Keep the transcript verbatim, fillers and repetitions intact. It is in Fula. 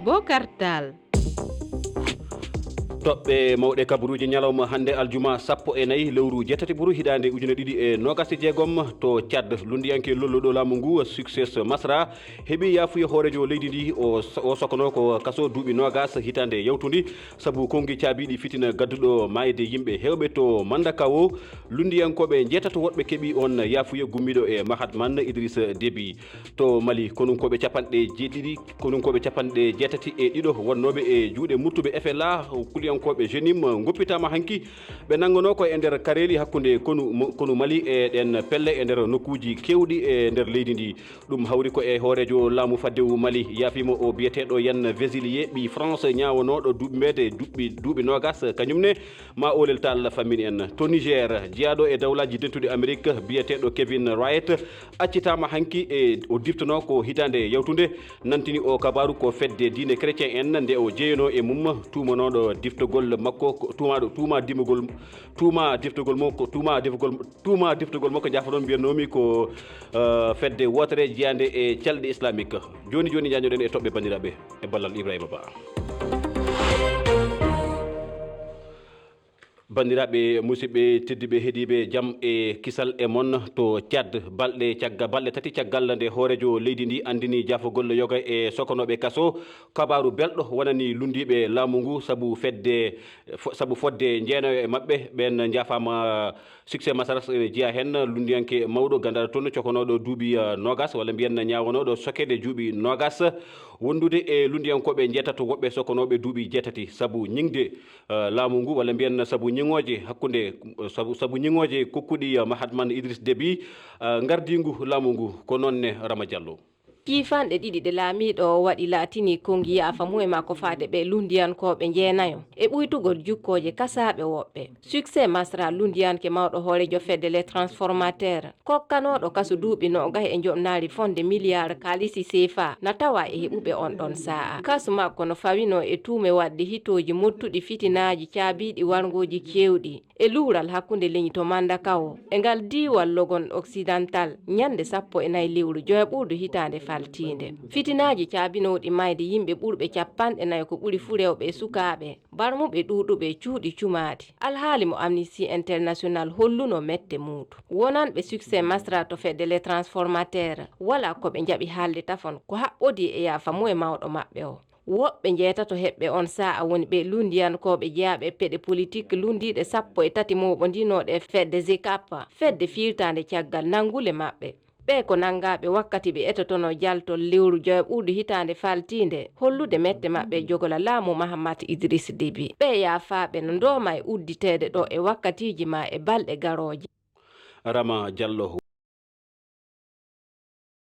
Bokar Tall. Toɓɓe mawɗe kabaruuji ñalawma hannde aljuma sappo e nayi lewru jeetati ɓuru hiɗaande ujune ɗiɗi e noogas e jeegom to Tchad. Lunndiyanke lolluɗo laamu ngu Succès Masra heɓi yaafuya hooreejo leydi ndi o o sokono ko kaso duuɓi noogas hitaande yawtundi sabu konngi caabiiɗi fitina gadduɗo maayde yimɓe heewɓe to Mandakawo. Lunndiyankooɓe njeetato woɗɓe keɓi on yaafuya gummiiɗo e Mahatman Idriss Déby. To Mali, konunkooɓe capanɗe jeeɗiɗi, konunkooɓe capanɗe jeetati e ɗiɗo wonnooɓe e juuɗe murtuɓe F L A, kuliyankooɓe jenim, ngoppitaama hanki. Ɓe nannganoo ko e nder kareeli hakkunde konu mo- konu Mali e ɗeen pelle e nder nokkuuji keewɗi e nder leydi ndi. Ɗum hawri ko e hooreejo laamu faddewu Mali yaafiima o biyeteeɗo Yan Vesilier ɓii France ñaawanooɗo duuɓi mbeede duuɓi duuɓi noogas kañum ne ma oolel taal fammin en. To Niger, jiyaaɗo e dawlaaji dentuɗi Amerik biyeteeɗo Kevin Wright accitaama hanki e o diftonoo ko hitaande yawtunde. Nantini o kabaaru ko fedde diine chrétien en nde o jeyanoo e mum tuumanooɗo diftogol makko ko- tuumaaɗo tuuma dimogol tuuma diftogol mo ko tuuma diftogol tuuma diftogol makko jaafoɗon mbiyannoomi ko eh, fedde wootere jeyaande e calɗi islamique. Jooni jooni njañoɗen e toɓɓe banndiraaɓe e ballal Ibrahima Ba. Banndiraaɓe musidɓe tedduɓe heɗiiɓe jam e kisal e mon to Tchad balɗe cagga balɗe tati caggal nde hooreejo leydi ndi anndini jaafogol yoga e sokonooɓe kaso. Kabaaru belɗo wonani lunndiiɓe laamu ngu sabu fedde fo- sabu fodde njeenayo e maɓɓe ɓeen njaafaama. Succès Masara ene jeyaa heen lunndiyanke mawɗo ganndaɗo toon cokonooɗo duuɓi eh, noogas walla mbiyen ñaawanooɗo sokede juuɓi noogas wondude e lunndiyankooɓe njeetato woɓɓe sokonooɓe duuɓi jeetati sabu ñiŋde eh, laamu ngu walla mbiyen sabu ñiŋooje hakkunde sabu sabu ñiŋooje kokkuɗi eh, Mahatman Idriss Déby eh, ngardiingu laamu ngu ko noon ne Rama Diallo. Ciifanɗe ɗiɗi ɗe laamiiɗo o waɗi laatinii konngi yaafa mu'e makko faade ɓee lunndiyankooɓe njeenayo e ɓuytugol jukkooje kasaaɓe woɓɓe. Succès Masra lunndiyanke mawɗo hooreejo fedde Les Transformateurs kokkanooɗo kaso duuɓi noogas e njoɓnaari fonde miliyaar kaalisi seefa na tawaa e heɓuɓe on ɗon saa'a. Kaso makko no fawinoo e tuume waɗde hitooji mottuɗi fitinaaji caabiiɗi warngooji keewɗi. E luural hakkunde leñi to Mandakawo e ngal diiwal Logon Occidental ñannde sappo e nayi lewru joyaɓuudu hitaande faltiinde. Fitinaaji caabinooɗi mayde yimɓe ɓurɓe cappanɗe nayo ko ɓuri fuu rewɓe e sukaaɓe, barmuɓe ɗuuɗuɓe e cuuɗi cumaaɗi. Alhaali mo Amnesty International holluno mette muuɗum. Wonanɓe Succès Masra to fedde Les Transformateurs walaa ko ɓe njaɓi haalde tafon ko haɓɓodii e yaafa mu'e mawɗo maɓɓe o. Woɓɓe njeetato heɓɓe on saa'a woni ɓee lunndiyankooɓe jeyaaɓe e peɗe politik lunndiiɗe sappo e tati mooɓondinooɗe e fedde Zecap, fedde fiirtaande caggal nanngule maɓɓe. Ɓee ko nanngaaɓe wakkati ɓe etotonoo jaltol lewru joyaɓuudu hitaande faltiinde hollude mette maɓɓe e jogola laamu Mahamat Idriss Déby. Ɓee yaafaaɓe no ndooma e udditeede ɗo e wakkatiiji maa e balɗe garooje. Rama Diallo.